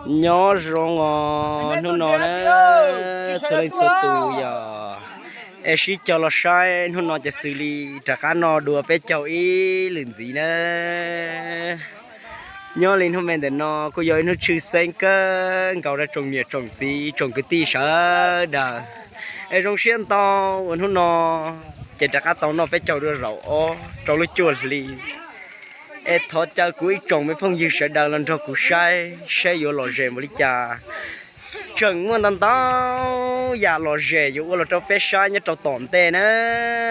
Nyob zoo os, hnub no na, txhua leej txhua tus yog es sib cog los saib, hnub no ces xws li rov qab noj dua peb caug ib lwm ntxiv na. Nyob li hnub me ntawm no kuj yog ib hnub tshwj xeeb kawg nkaus rau tsoom niam tsoom txiv tsoom kwv tij sawv daws. Es zoo siab ntau uas hnub no ces rov qab tau noj peb caug dua zaum ob rau lub cuaj hli. Es thov caw kuv ib tsoom me phooj ywg sawv daws los nrog kuv saib saib yuav lom zem npaum li cas. Tseem muaj ntau ntau yam lom zem yuav ua los rau peb saib nyob rau tom ntej na.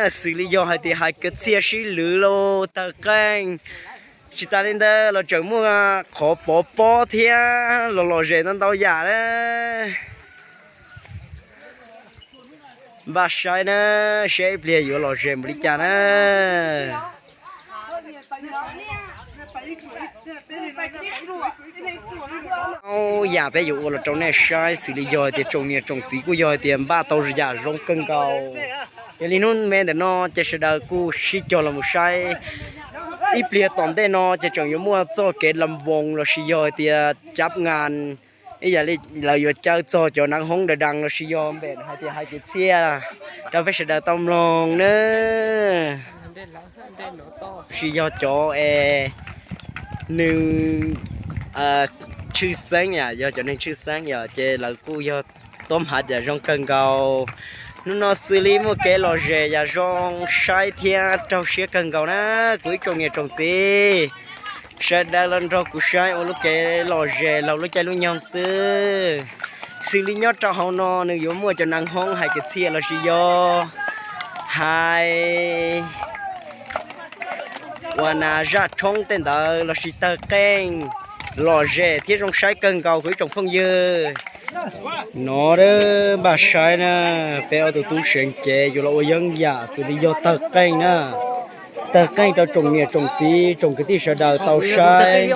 Xws li yog hais tias hais kwv txhiaj sib lwv los tawg qeej, tsis tas li ntawd los tseem muaj qhov pov pob thiab los lom zem ntau ntau yam na. Npaj saib na, saib ib pliag yuav lom zem npaum li cas na. Ub, yam peb yuav ua los rau nej saib xws li yog hais tias tsoom niam tsoom txiv kuj yog hais tias npaj tau yam zoo kawg nkaus. Yog li hnub me ntawm no ces sawv daws kuj sib cog los mus saib ib pliag tom ntej no ces tseem yuav muaj txoj kev lam voos lossis yog hais tias cab ngas, ib yam li lawv yuav caw txog cov naj hoob dav dav lossis yog npe hais tias hais kwv txhiaj rau peb sawv daws tau mloog na. Lossis yog cov es nws tshwj xeeb, yog cov neeg tshwj xeeb yom, ces lawv kuj yog tuab hmav yam zoo kawg nkaus. Hnub no xws li muaj kev lom zem yam zoo saib thiab raug siab kawg nkaus na kuv ib tsoom niam tsoom txiv. Sawv daws los nrog kuv saib ua lub kev lom zem laug lub caij lub nyoog xwb. Xws li nyob rau hauv no nws yuav muaj cov naj hoob hais kwv txhiaj lossis yog hais ua nas zaj tshoob tej ntawd lossis tawg qeej lom zem thiab zoo saib kawg nkaus kuv ib tsoom phooj ywg. No npaj saib na, peb ob tug tub seev cev yuav los ua yeeb yam xws li yog tawg qeej na. Tawg qeej rau tsoom niam tsoom txiv tsoom kwv tij sawv daws tau saib.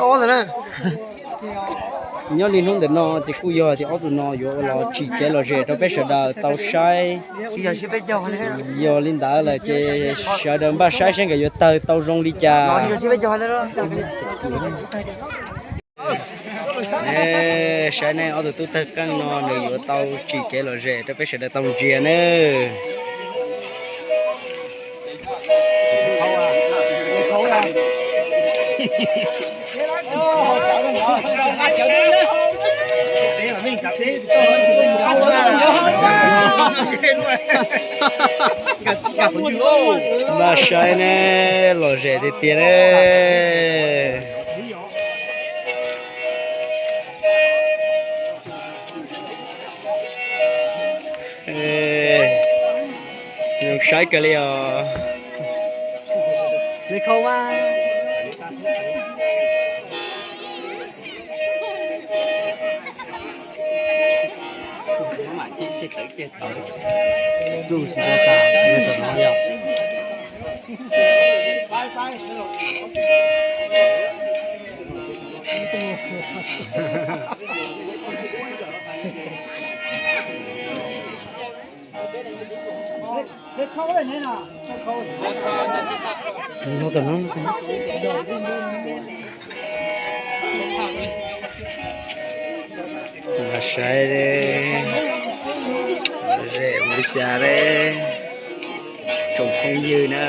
Nyob li hnub ntawm no ces kuj yog tias ob tug no yuav ua los tsim kev lom zem rau peb sawv daws tau saib. Yog li ntawd lawm ces sawv daws npaj saib seb nkawd yuav tawg tau zoo li cas. Saib nej ob tug tub tawg qeej no nws yuav tau tsim kev lom zem rau peb sawv daws tau ntsia nawb. Npaj saib ne, lom zem tiag tiag ne. Zoo saib kawg li os. Saib, lom zem ua li cas ne, tsoom phooj ywg na.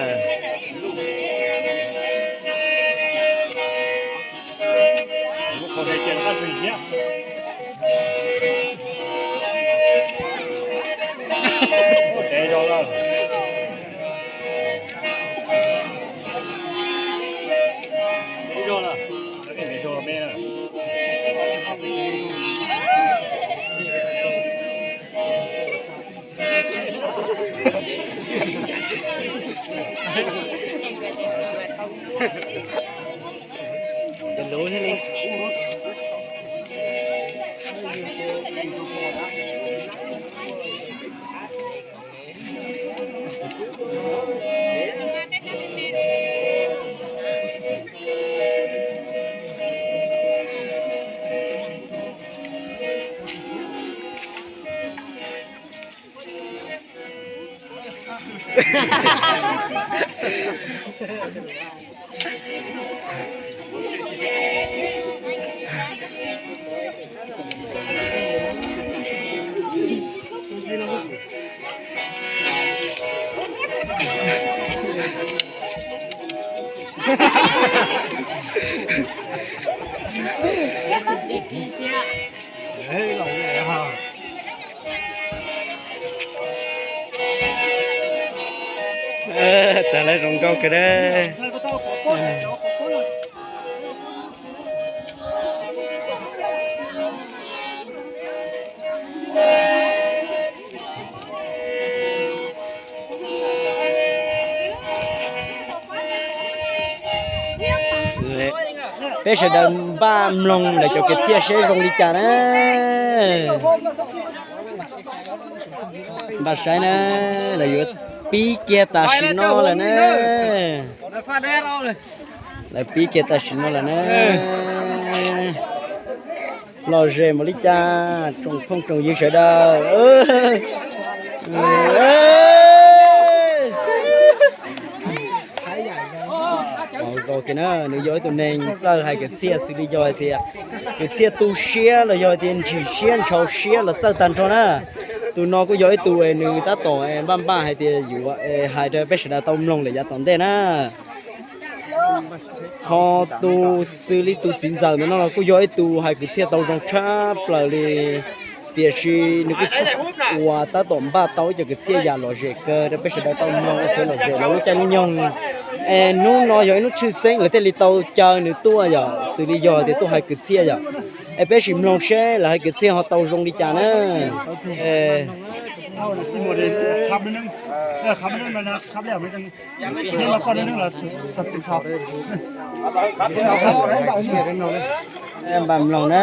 Tag lawm zoo nkauj kawg na. Peb sawv daws npaj mloog lawv cov kwv txhiaj seb zoo li cas na. Npaj saib na, lawv yuav pib kiag tam sim no lawm na. Lawv pib kiag tam sim no lawm na. Lom zem npaum li cas tsoom phooj tsoom ywg sawv daws. Nws yog ib tug neeg txawj hais kwv txhiaj xws li yog hais tias kwv txhiaj tu siab los yog hais tias ntsim siab ntshau siab los txawj tag nrho na. Tus no kuj yog ib tug nws tab tom npaj npaj hais tias yuav hais rau peb sawv daws tau mloog lawm yav tom ntej na. Ho tus xws li tus txiv ntxawm ntawm no los kuj yog ib tug hais kwv txhiaj tau zoo tshaj plaws li, tiam sis nws kuj uas tab tom npaj tau ib co kwv txhiaj yam lom zem kawg rau peb sawv daws tau mloog ua kev lom zem rau lub caij lub nyoog. Es hnub no yog ib hnub tshwj xeeb lawv thiaj li tau caw nws tuaj yom, xws li yog tias tuaj hais kwv txhiaj yom. Es peb sim mloog seb lawv hais kwv txhiaj ho tau zoo li cas na. Npaj mloog na.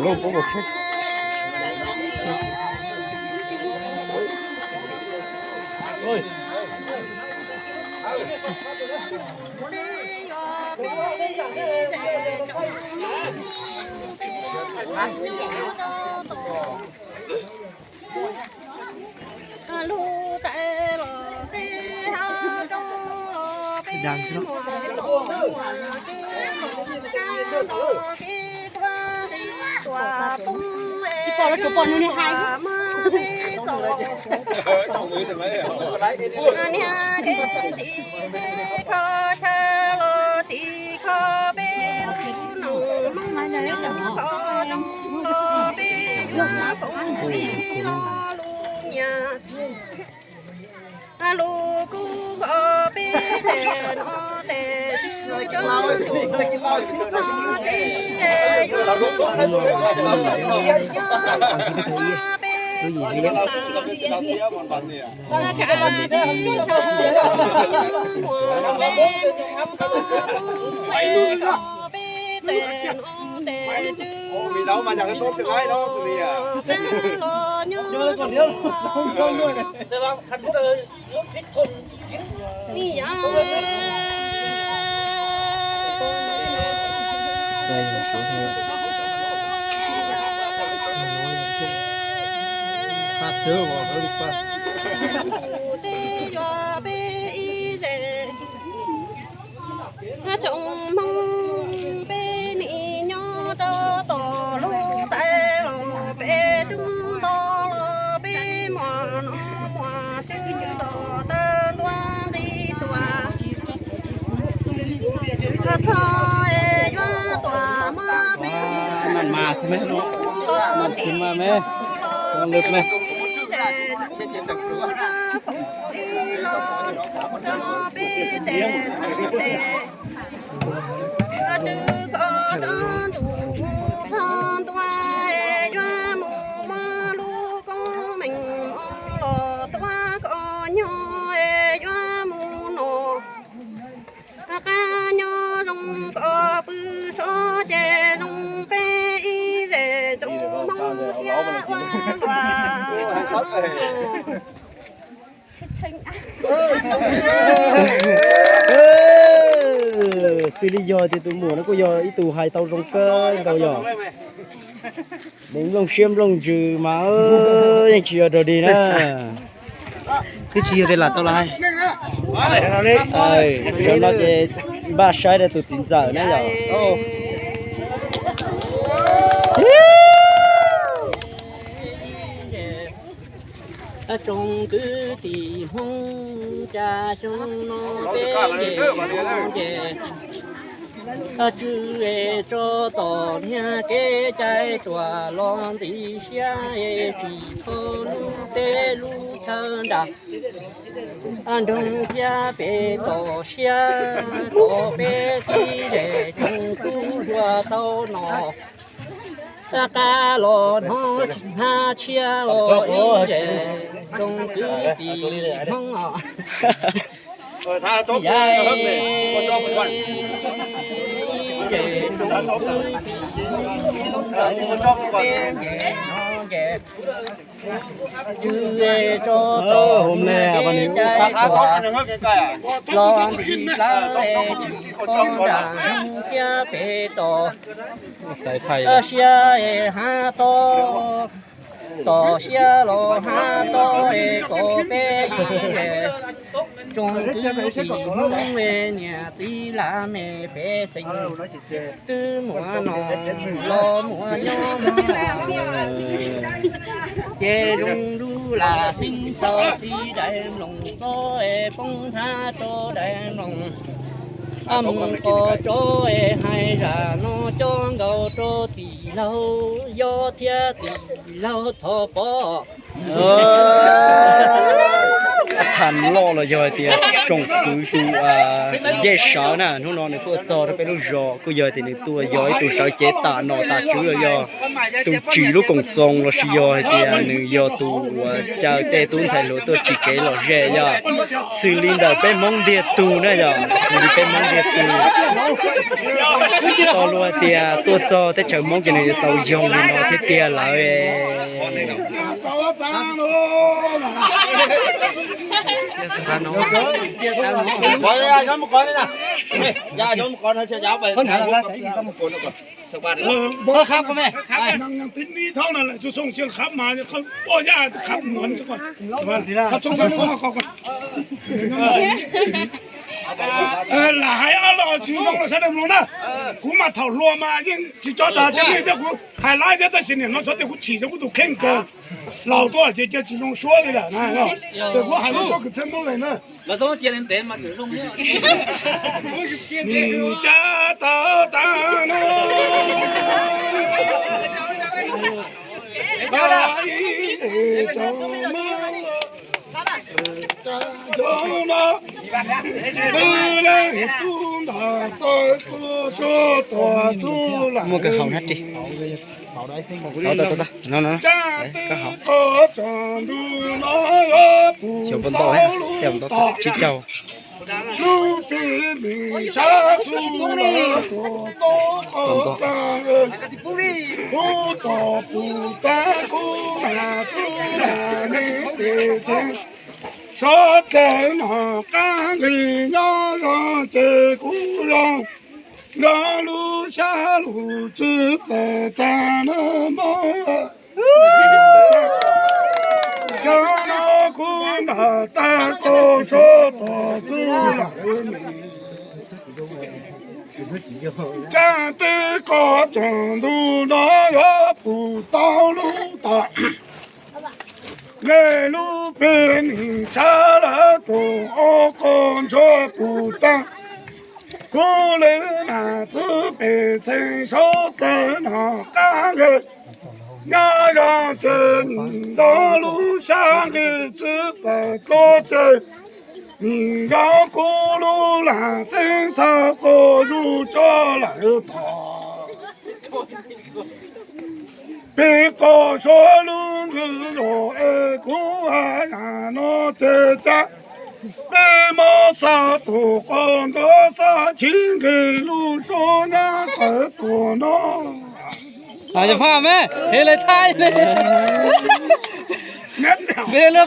Lus kuj nkaus peb tes no tes tswv coob tus txog tsev es yuav peb lub niam peb lub txiv, peb lub muam, peb tes no tes tswv txog los nyob Tsoom Hmoob peb nim nyob rau tom lub tais los peb tub nto los peb muaj no muaj tswv tom tawg ntua nqi tuam. Txog es yuav tuam muab peb mas me no, mas me, me, tes ib los rau peb tes tes. Tswv koj rov ntuj mus txog ntua es yuav mus muab lub koob meej los tuav koj nyob es yuav mus no. Qab nyob zoo koj pw sov ces zoo peb ib zej tsoom Hmoob siab ua luaj. Xws li yog tias tus muam no kuj yog ib tug hais tau zoo kawg nkaus yog. Deev nplooj siab nplooj ntsws mas yeej tsis yog dog dig na. Twb tsis yog tias lam tau lais. Cov no ces npaj saib rau tus txiv ntxawm na yom. Tsoom kwv tij Hmoob, cas xyoo no peb ces no ces tsw es tso tom niag kev cai tuam los ntxim siab es tsis txhob lub teb lub chaw nram nroog thiab pem tom siab kom peb txiv zej tsoom tub hluas tau nom qab los hnov hnab tshiab os ib zej tsoom kwv tij Hmoob os. Yog ib zej tsoom kwv tij Hmoob peb ces no ces tsw es tso tom niag kev cai tuam los ntxim plawv es tsis txhob nram nroog thiab pem tom siab es hav to, tom siab los hav to es kom peb ib zej tsoom kwv tij Hmoob es niam txiv laj mej pej xeem twb muaj nom los muaj nyob mog. Ces zoo lub lam xeeb xaus xib daim nploos txob es poob nthav rau daim nploos. Ab mus qos tso es hais zaj no coj nkaus rau tij laug, yog thiab tij laug thov pov. Tham loj los yog hais tias tsoom fwv tus ncej sawv na, hnub no nws tuaj txog rau peb lub zos kuj yog hais tias nws tuaj yog ib tug sawv cev tam nom tam tswv los yog tus tsim lub koom txoos lossis yog hais tias nws yog tus uas caw tej tub ntxhais hluas tuaj tsim kev lom zem yog xws li ntawm peb Hmoob ntiag tug na yog xws li peb Hmoob ntiag tug. Tau luag hais tias tuaj txog teb chaws Hmoob ces nws yuav tau yoog li no thiab tiag lawm. Lam hais ob lo tsis zoo los sawv daws mloog na. Kuv mas thaum hluas mas yeej tsis tso dag tsis li thiab, kuv hais laib thiab tab sis nim no xyov tias kuv chim rau kuv tus kheej kawg. Laus tuaj ces cia tsis zoo suab li lawm na. Ces kuv hais lub suab kwv txhiaj Hmoob li na. Nim cab tau tag no, tau ib teg tau mab, tau no, twb leej tub nrog tau tub suab tuag txub lawm. Muaj kawg hauv na. Tsab twb koj tsaus ntuj no yuav puv tau lub tog, lub pim nim tsab xub los tuam tau qab, kub tom puv tag kub mas xub mas me pem xeev, sov dlawg no qab nqis nyob zoo ces kuv zoo nrog lub sab lub tswv txawm tag na mog. Cov no kuv npam tag koj sov tuag txub lawm. Tsab twb koj tsaus ntuj no yuav puv tau lub tog, nqe lub pim nim tsab lawv tus ob qho ntsuag puv tag, kub lwm nas txwb pem xeev sov dlawg no qab nqis, nyob zoo ces nim nrog lub sab nqis tswv txawm tuaj ces nim zoo kuv lub lam xeeb xaus koj zuj tso lawm tog. Peb koj suav lub ntsws zos es kuv hais no ces cas peb mob xav tus qos nrov xav chim nqis lub suab nyab tawv tuag no. Yog phaj me, hev lawv thaij li.